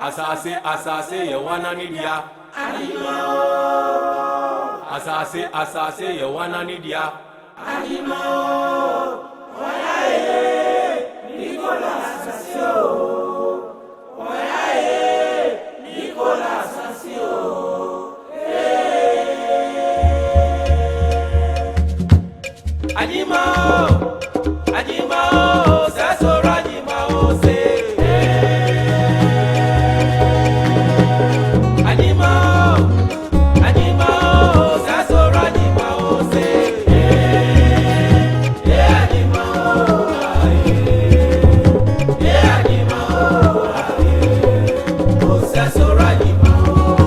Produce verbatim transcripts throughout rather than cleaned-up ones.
Asase, asase yɛ wɔnane dea. Anyima oo. Asase, asase yɛ wɔnane dea. Anyima oo. Oya ee, Nicholas Asase oo. Oya ee, Nicholas Asase oo. Ee. Anyima oo, anyima oo, sɛɛ soro anyima oo sɛɛ. Anyima oo, anyima oo, sɛɛ soro anyima oo sɛɛ. Ee, anyima oo, ee, anyima oo, ee, oo sɛɛ soro anyima oo.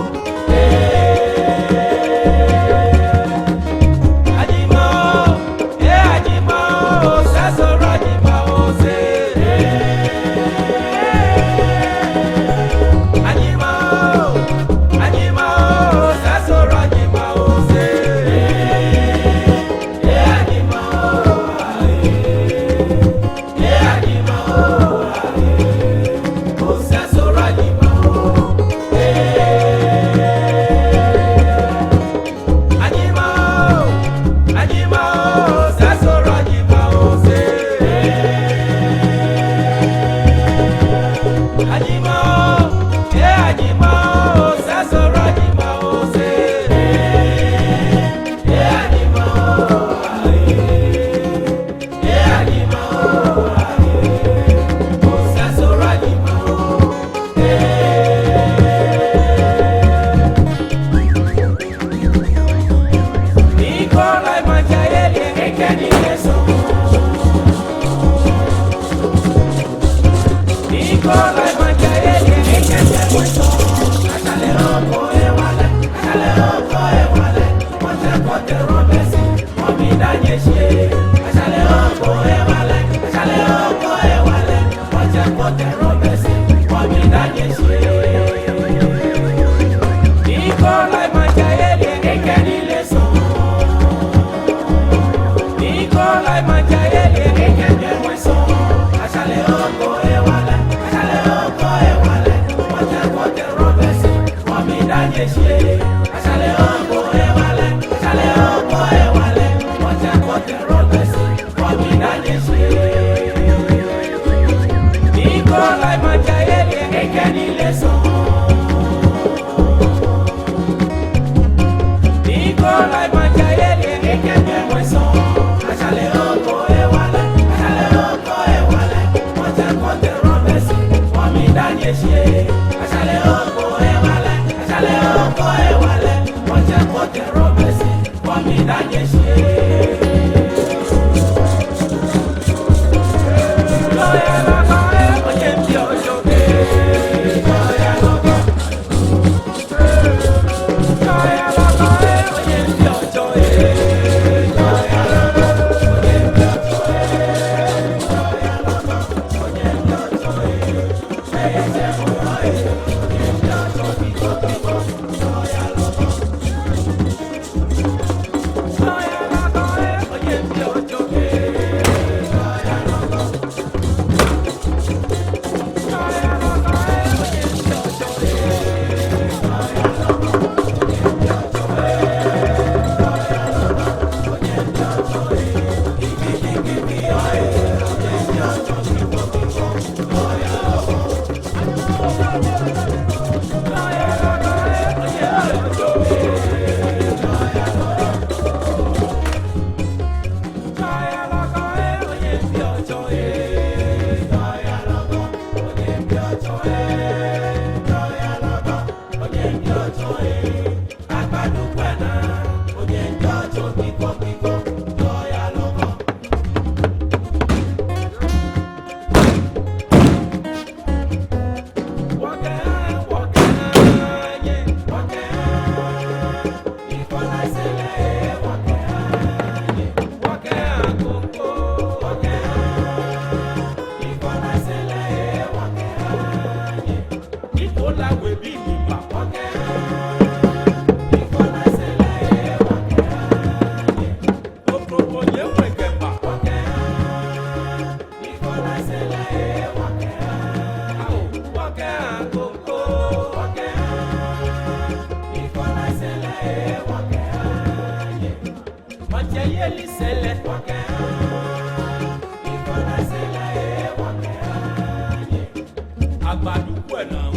Agbalu kwɛ naa.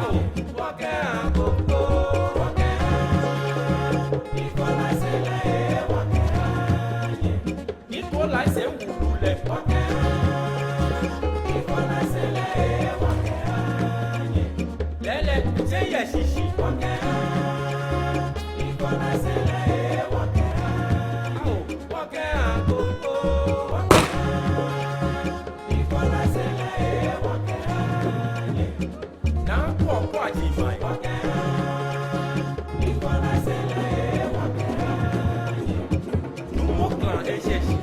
Ao. Nikolai sɛɛ wulu lɛ. Lɛɛlɛŋ, tsɛ yɛ shishi. Ao. Naa kɔkɔ aji mai. Numo klan esheshi.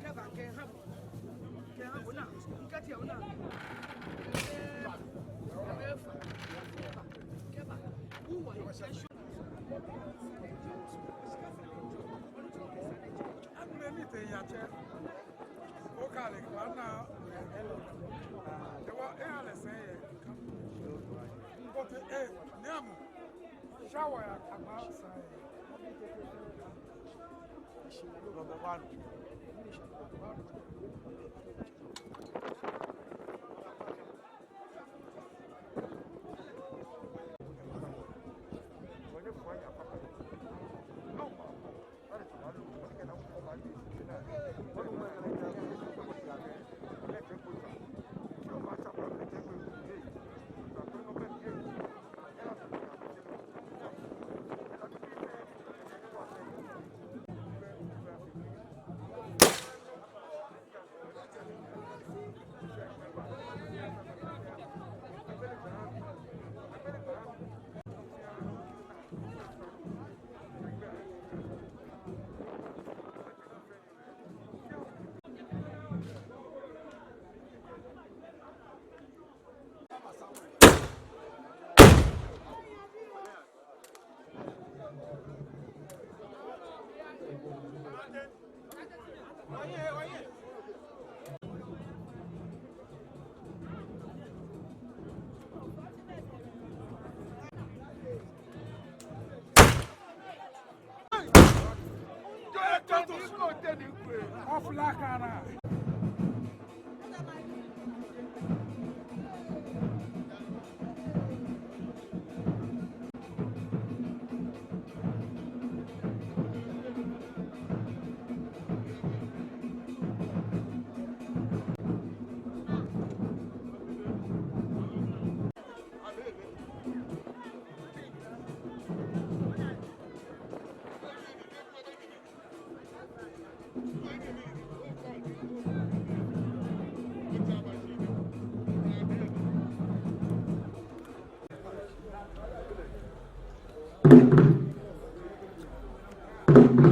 Kɛba, kɛba, kɛha bo naa, kɛha bo naa. Kɛba, kɛba, kɛba. Agbɛnɛ ni tee yatsɛ. Okale kpa naa. Ewa, eha lɛ sɛɛ yɛ. But, eh, nɛɛmɔ. Shower ya kpa sɛɛ yɛ.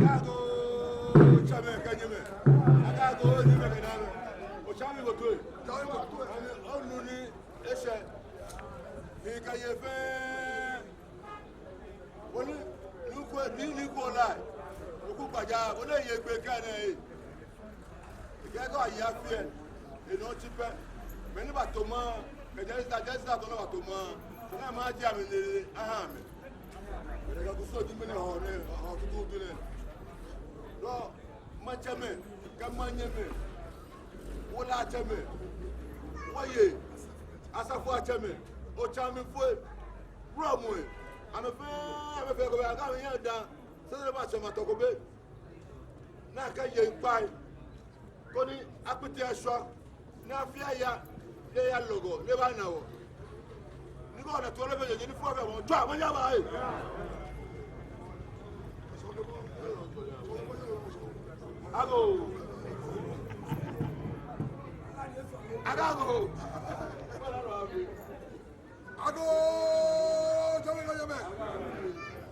Agoo, tsɛmɛi kɛ nyɛmɛi. Agoo, nyɛmɛi kɛ naamɛi. Otsɛmɛi ko toi. Tsɛmɛi ko toi. Onu ni eshɛ. Ni kɛ yei fɛɛ. Bɔ ni, ni ko, ni, ni ko la. Oku kpaja, bɔ ni yei gbɛ kɛ nɛɛ. Ekɛɛ kɛ ayi afi lɛ, enɔ tsi pɛ. Mɛi ni bato maŋ, kɛ jɛnɛralta, jɛnɛralta tɔ ni bato maŋ. Sane maŋ ji amɛ nɛɛ, aha amɛ. Mɛi ni kɛ kusum ji mɛi ni hɔ nɛɛ, hɔ tutuutu nɛɛ. Dɔ, maŋtsɛmɛi, kɛ manyɛmɛi, wɔlatsɛmɛi, wɔyei, asafoiatsɛmɛi, otsɛmɛi fɛɛ, wulɔmɛi, amɛfɛɛ, amɛfɛɛ ko bɛ, akɛ amɛyɛ daa, sɛsɛ ba tsɛ ma tɔ ko bɛ. Nakai yei kpaa, koni akpiti ashwa, ni afi aya, ni eya lɔgɔ, ni eba na wɔ. Ni ko na tuɔ lɛ fɛɛ jɛ ni fɔ fɛɛ mɔ, tswa, mɔ ya ba, ee. Agoo. Agoo. Agoo, tsɛmɛi kɛ nyɛmɛi.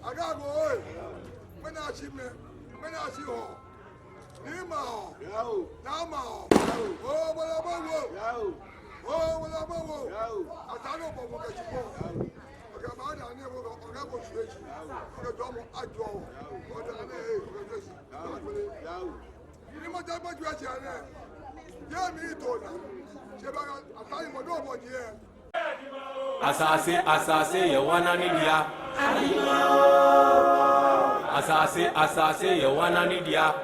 Agoo, agoo, ee. Mɛni ashi mɛ, mɛni ashi hɔ. Ni ma o. Yao. Na ma o. Yao. Oo, bɔlɔ bɔ wo. Yao. Oo, bɔlɔ bɔ wo. Yao. Ata ni obɔ mɔ kɛ tsi bɔ. Yao. Okɛ ma da ni ebo kɛ, okɛ ko tsi etsi. Yao. Okɛ jɔɔmɔ ajɔɔ. Yao. Okɛ ne, okɛ tsi. Yao. Yao. Ni ma ta ba ju etsi nɛɛ. Yɛ mi to na. Tse ba ka, ata yi mɔ do bɔ ni yɛ. Asase, asase yɛ wɔnane dea. Asase, asase yɛ wɔnane dea.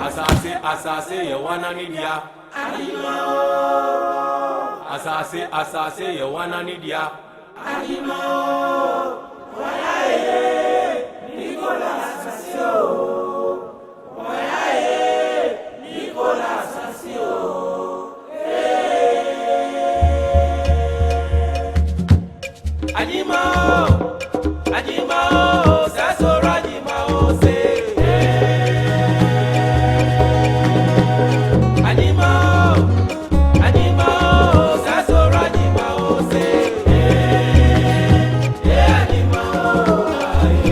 Asase, asase yɛ wɔnaa nidia. Asase, asase yɛ wɔnaa nidia. Anyima oo, anyima oo, sɛɛ soro anyima oo, sɛɛ. Anyima oo, anyima oo, sɛɛ soro anyima oo, sɛɛ. Ee, anyima oo, aye.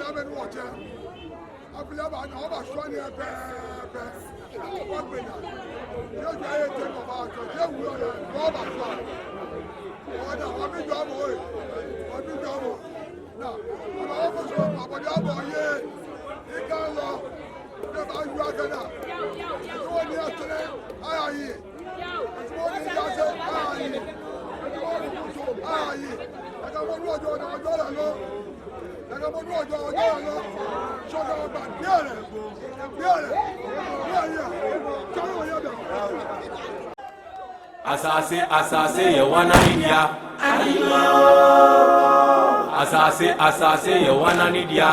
Lamɛn wɔtsɛ. Abula ba na ɔba shwa ni pɛpɛɛpɛ. Ɔba gbɛ na. Yɛ jɛ yɛ tɛ kɔ ba tɔ. Yɛ wulɔ na ɔba shwa. Ɔda ɔbi jɔ mɔ ee. Ɔbi jɔ mɔ. Na ɔba ɔfɔ sɔ ma bɔ jɔ mɔ yɛ. Ika lɔ. Kɛ ba yɔ akɛ na. Wɔ ni atɛlɛ. Aya yi. Asaase, asaase yɛ wana ni dia. Asaase, asaase yɛ wana ni dia.